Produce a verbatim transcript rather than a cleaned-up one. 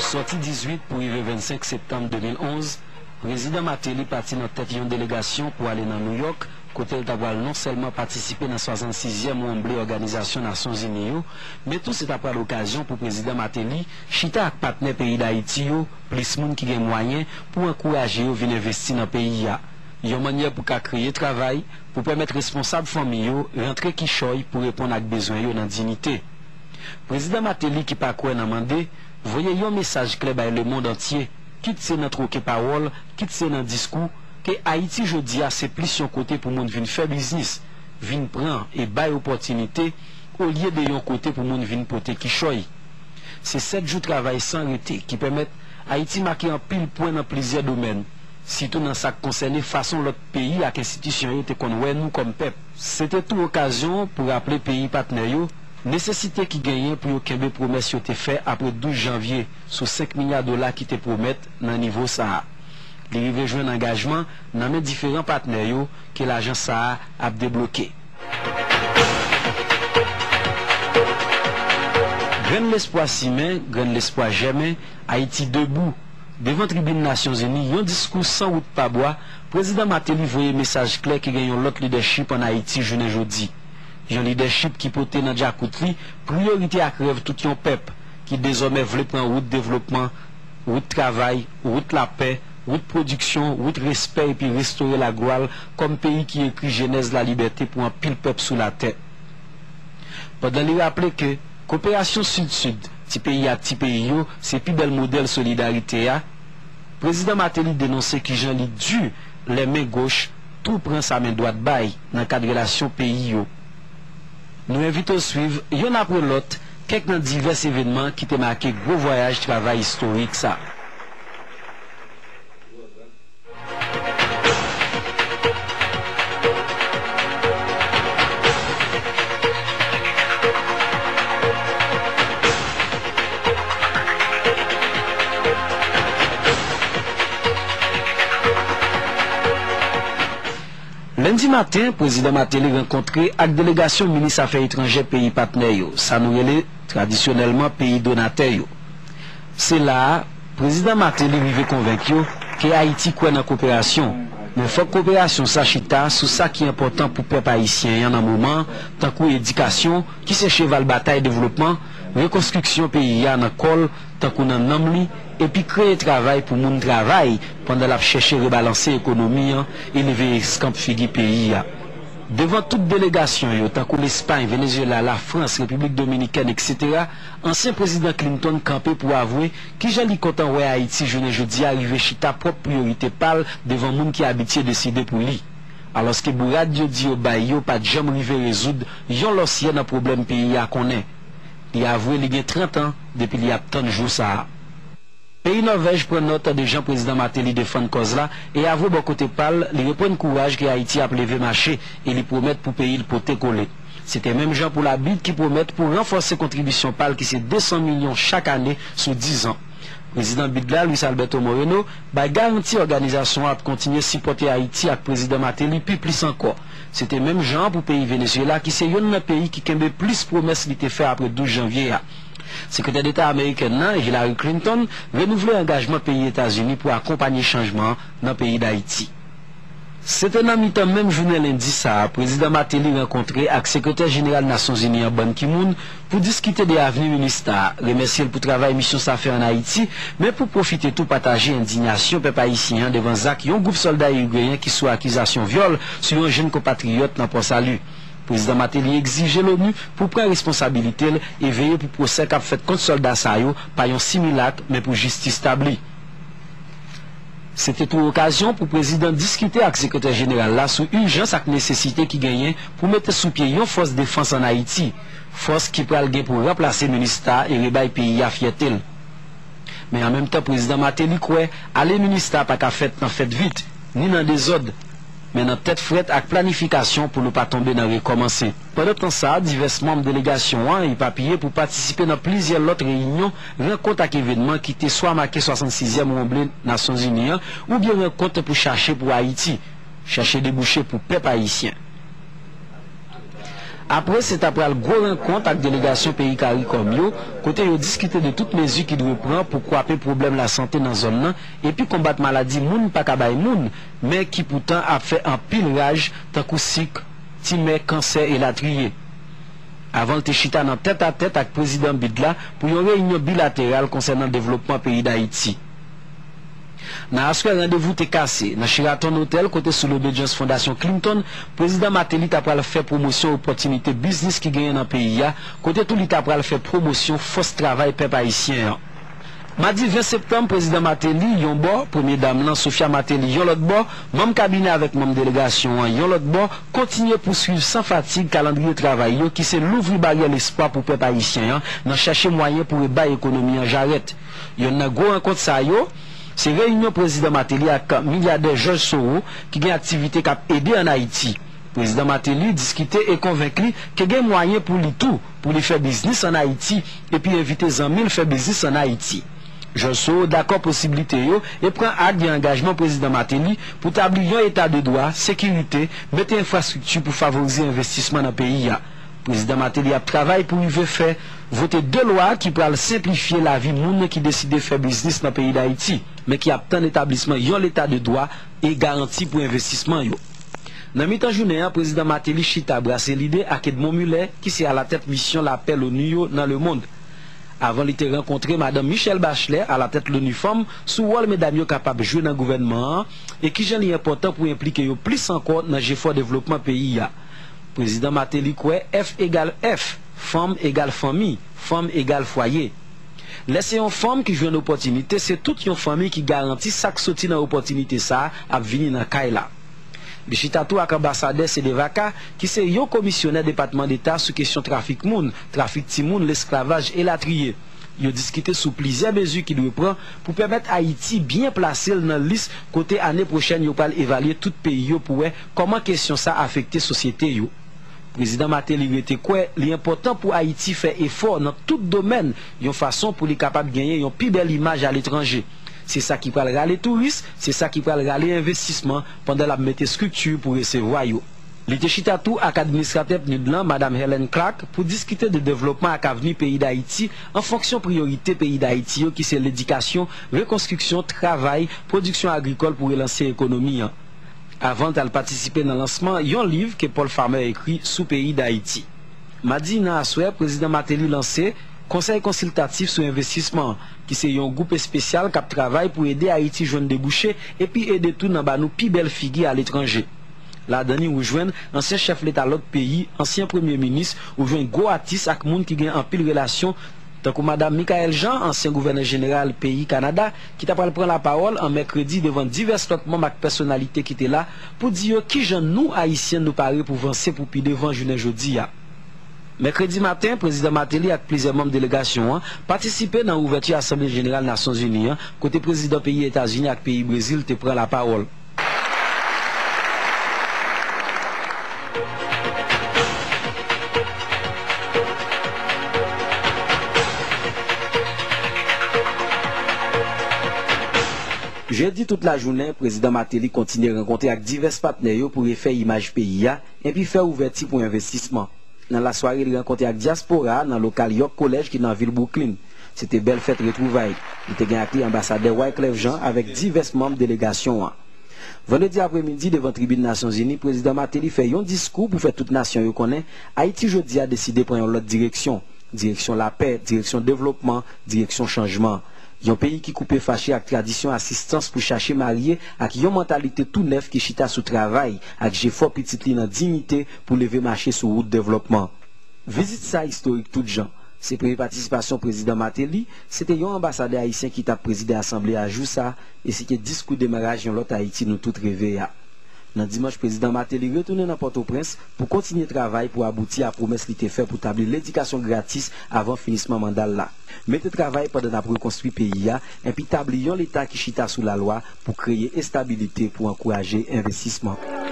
Sòti dizuit pou rive vennsenk septanm de mil onz, Prezidan Martelly pati nan tèt yon delegasyon pou ale nan Nouyòk, kote l ta pral non sèlman patisipe nan swasannsizyèm Wonble Òganizasyon Nasyonzini yo, men tou se ta pral okazyon pou Prezidan Martelly chita ak patnè peyi Dayiti yo, plis moun ki gen mwayen, pou ankouraje yo vin envesti nan peyi a. Yon mannyè pou ka kreye travay, pou pèmèt responsab fanmi yo rantre kichòy pou reponn ak bezwen yo nan diyite. Prezidan Martelly ki pa kwè nan mande, voye yon mesaj klè bay lemonn antye, kit se nan twoke pawòl, kit se nan diskou, ke Ayiti jodi a se plis yon kote pou moun vin fè biznis, vin pran e bay opòtinite, olye de yon kote pou moun vin pote kichòy. Se sèt jou travay san rete ki pèmèt Ayiti make anpil pwen nan plizyè domèn, sitou nan sa k konsène fason lòt peyi ak enstitisyon yo te konn wè nou kòm pèp. Se te tou okazyon pou raple peyi patnè yo nesesite ki genyen pou yo kenbe pwomès yo te fè apre douz janvye sou senk milya dola ki te pwomèt nan nivo sa a. Li rive jwenn angajman nan men diferan patnè yo ke lajan sa a ap debloke. Grenn lespwa simen, grenn lespwa jèmen, Ayiti debou. Devan tribin Nasyonzini, yon diskou san wout pa bwa, Prezidan Martelly voye mesaj klè ke gen yon lòt lidèchip ann Ayiti jounen jodi. Yon lidèchip ki pote nan djakout li priyorite ak rèv tout yon pèp, ki dezòmè vle pran wout devlopman, wout travay, wout lapè, wout pwodiksyon, wout respè epi restore laglwa l kòm peyi ki ekri jenèz lalibète pou anpil pèp sou latè. Pandan li raple ke koperasyon Sid-Sid, ti peyi ak ti peyi yo, se pi bèl modèl solidarite a, Prezidan Martelly denonse kijan li di lè men goch tou pran sa men dwat bay nan kad relasyon peyi yo. Nou envite w swiv, yonn apre lòt, kèk nan divès evènman ki te make gwo vwayaj travay istorik sa a. Lendi maten, Prezidan Martelly rankontre ak delegasyon minis afè etranjè peyi patnè yo, sa nou rele tradisyonèlman peyi donatè yo. Se la a, Prezidan Martelly rive konvenk yo ke Ayiti kwè nan koperasyon, men fòk koperasyon sa chita sou sa ki enpòtan pou pèp ayisyen an nan moman an, tankou edikasyon, ki se cheval batay devlopman, rekonstriksyon peyi a nan kò l, tankou nan nanm li, epi kreye travay pou moun travay pandan l ap chèche rebalanse ekonomi an e leve eskanp figi peyi a. Devan tout delegasyon yo, tankou Lespay, Venezuela, Lafrans, Repiblik Dominikèn, etsetera, ansyen Prezidan Clinton kanpe pou avwe kijan li kontan wè Ayiti jounen jodi a rive chita pwòp priyorite pa l devan moun ki abitye deside pou li. Alòske bourad yo di yo bay yo pa t janm rive rezoud yon lòsyè nan pwoblèm peyi a konnen. Li avwe li gen trant an depi li ap tann jou sa a. Peyi Nòvèj pran nòt de jan Prezidan Martelly defann kòz la e avwe bò kote pa l, li reprann kouraj ke Ayiti ap leve mache e li pwomèt pou peyi l pote kole. Se te menm jan pou Labid ki pwomèt pou ranfòse kontribisyon pa l ki se de san milyon chak ane sou diz an. Prezidan Bid la, Luis Alberto Moreno, bay garanti òganizasyon an ap kontinye sipòte Ayiti ak Prezidan Martelly pi plis ankò. Se te menm jan an pou peyi Venezuela ki se yonn nan peyi ki kenbe plis pwomès li te fè apre douz janvye a. Sekretè Deta amerikèn nan, Hillary Clinton, renouvle angajman peyi Etazini pou akonpanye chanjman an nan peyi Dayiti. Se te nan mitan menm jounen lendi sa a, Prezidan Martelly rankontre ak Sekretè Jeneral Nasyonzini an, Ban Ki-moon, pou diskite de avni MINUSTAH, remèsye l pou travay misyon sa fè ann Ayiti, men pou pwofite tou pataje endiyasyon pèp ayisyen an devan zak yon gwoup sòlda irigweyen ki sou akizasyon vyòl sou yon jèn konpatriyòt nan Pòsali. Prezidan Martelly egzije l'ONU pou pran responsabilite l e veye pou pwosè k ap fèt kont sòlda sa yo pa yon similak, men pou jistis tabli. Se te tou okazyon pou prezidan diskite ak sekretè jeneral la sou ijans ak nesesite ki genyen pou mete sou pye yon fòs defans ann Ayiti, fòs ki pral gen pou ranplase MINUSTAH e rebay peyi a fyète l. Men an menm tan, prezidan Martelly kwè ale MINUSTAH pa ka fèt nan fèt vit, ni nan dezòd, men nan tèt frèt ak planifikasyon pou nou pa tonbe nan rekòmanse. Pandan tan sa a, divès manm delegasyon an epapiye pou patisipe nan plizyè lòt reyinyon, rankont ak evènman ki te swa make swasannsizyèm Wonble Nasyonzini an oubyen rankont pou chache pou Ayiti, chache debouche pou pèp ayisyen. Apre, se ta pral gwo rankont ak delegasyon peyi Karikòm yo, kote yo diskite de tout mezi ki dwe pran pou kwape pwoblèm lasante nan zòn nan, epi konbat maladi moun pa ka bay moun, men ki poutan ap fè anpil raj, tankou sik, timè, kansè, elatriye. Avan l te chita nan tèt a tèt ak prezidan bid la pou yon reyinyon bilateral konsènan devlopman peyi Dayiti. Nan aswè, randevou te kase nan Sheraton Hotel, kote sou lobedyans Fondasyon Clinton, prezidan Martelly ta pral fè pwomosyon opòtinite biznis ki genyen nan peyi a, kote tou li ta pral fè pwomosyon fòs travay pèp ayisyen an. Madi ven septanm, prezidan Martelly, yon bò, premye dam lan, Sophia Martelly, yon lòt bò, manm kabinè avèk manm delegasyon an, yon lòt bò, kontinye pouswiv san fatig kalandriye travay yo ki se louvri baryè lespwa pou pèp ayisyen an nan chèche mwayen pou rebay ekonomi an jarèt. Yonn nan gwo rankont sa yo, se reyinyon prezidan Martelly ak milyadè George Soros ki gen aktivite k ap ede ann Ayiti. Prezidan Martelly diskite e konvenk li ke gen mwayen pou li tou, pou li fè biznis ann Ayiti, epi envite zanmi l fè biznis ann Ayiti. George Soros dakò posiblite yo e pran ak de angajman prezidan Martelly pou tabli yon eta de dwa, sekirite, mete enfrastrikti pou favorize envestisman nan peyi a. Prezidan Martelly ap travay pou rive fè vote de lwa ki pral senplifye lavi moun ki deside fè biznis nan peyi Dayiti, men ki ap tann etablisman yon leta de dwa e garanti pou envestisman yo. Nan mitan jounen an, prezidan Martelly chita brase lide ak Edmond Muller, ki se alatèt misyon lapè Loni yo nan lemonn. Avan li te rankontre madanm Michelle Bachelet, alatèt Loni Fanm, sou wòl medam yo kapab jwe nan gouvènman an e kijan li enpòtan pou enplike yo plis ankò nan jefò devlopman peyi a. Prezidan Martelly kwè F egal F, fanm egal fanmi, fanm egal fwaye. Lè se yon fanm ki jwenn opòtinite, se tout yon fanmi ki garanti sa k soti nan opòtinite sa a ap vini nan kay la. Li chita tou ak anbasadè Cedevaka, ki se yon komisyonè Depatman Deta sou kesyon trafik moun, trafik timoun, lesklavaj, elatriye. Yo diskite sou plizyè mezi ki dwe pran pou pèmèt Ayiti byen plase l nan lis kote ane pwochèn yo pral evalye tout peyi yo pou wè kòman kesyon sa afekte sosyete yo. Prezidan Martelly rete kwè li enpòtan pou Ayiti fè efò nan tout domèn yon fason pou li kapab genyen yon pi bèl imaj aletranje. Se sa ki pral rale touris, se sa ki pral rale envestisman pandan l ap mete estrikti pou resevwa yo. Li te chita tou ak administratè PNUD lan, madam Helen Clark, pou diskite de devlopman ak avni peyi Dayiti an fonksyon priyorite peyi Dayiti yo ki se ledikasyon, rekonstriksyon, travay, pwodiksyon agrikòl pou relanse ekonomi an. Avan l t al patisipe nan lansman yon liv ke Paul Farmer ekri sou peyi Dayiti. Madi nan aswè, prezidan Martelly lanse Konsèy Konsiltatif sou Envestisman, ki se yon gwoup espesyal k ap travay pou ede Ayiti jwenn debouche epi ede tou nan ba nou pi bèl figi aletranje. Ladan li ou jwenn ansyen chèf leta lòt peyi, ansyen premye minis, ou jwenn gwo atis ak moun ki gen anpil relasyon, tankou madam Michaëlle Jean, ansyen gouvènè jeneral peyi Kanada, ki ta pral pran lapawòl an mèkredi devan divès lòt manm ak pèsonalite ki te la pou di yo kijan nou, Ayisyen, nou pare pou vanse pou pi devan jounen jodi a. Mèkredi maten, prezidan Martelly ak plizyè manm delegasyon an patisipe nan ouvèti Asanble Jeneral Nasyonzini an, kote prezidan peyi Etazini ak peyi Brezil te pran lapawòl. Jedi tout lajounen, prezidan Martelly kontinye rankontre ak divès patnè yo pou refè imaj peyi a, epi fè ouvèti pou envestisman. Nan lasware, li rankontre ak dyaspora a nan lokal York College ki nan vil Brooklyn. Se te bèl fèt retwouvay. Li te gen ak li anbasadè Wyclef Jean avèk divès manm delegasyon an. Vandredi apremidi, devan tribin Nasyonzini, prezidan Martelly fè yon diskou pou fè tout nasyon yo konnen Ayiti jodi a deside pran yon lòt direksyon. Direksyon lapè, direksyon devlopman, direksyon chanjman. Yon peyi ki koupe fache ak tradisyon asistans pou chache marye ak yon mantalite tou nèf ki chita sou travay ak jefò pitit li nan diyite pou leve mache sou wout devlopman. Vizit sa istorik tout jan. Se premye patisipasyon prezidan Martelly, se te yon anbasadè ayisyen ki t ap prezide asanble a jou sa, e se te diskou demaraj yon lòt Ayiti nou tout reve a. Nan dimanch, prezidan Martelly retounen nan Pòtoprens pou kontinye travay pou abouti a pwomès li te fè pou tabli ledikasyon gratis avan finisman manda l la. Mete travay pandan n ap rekonstwi peyi a, enpi tabli yon leta ki chita sou lalwa pou kreye estabilite pou ankouraje envestisman.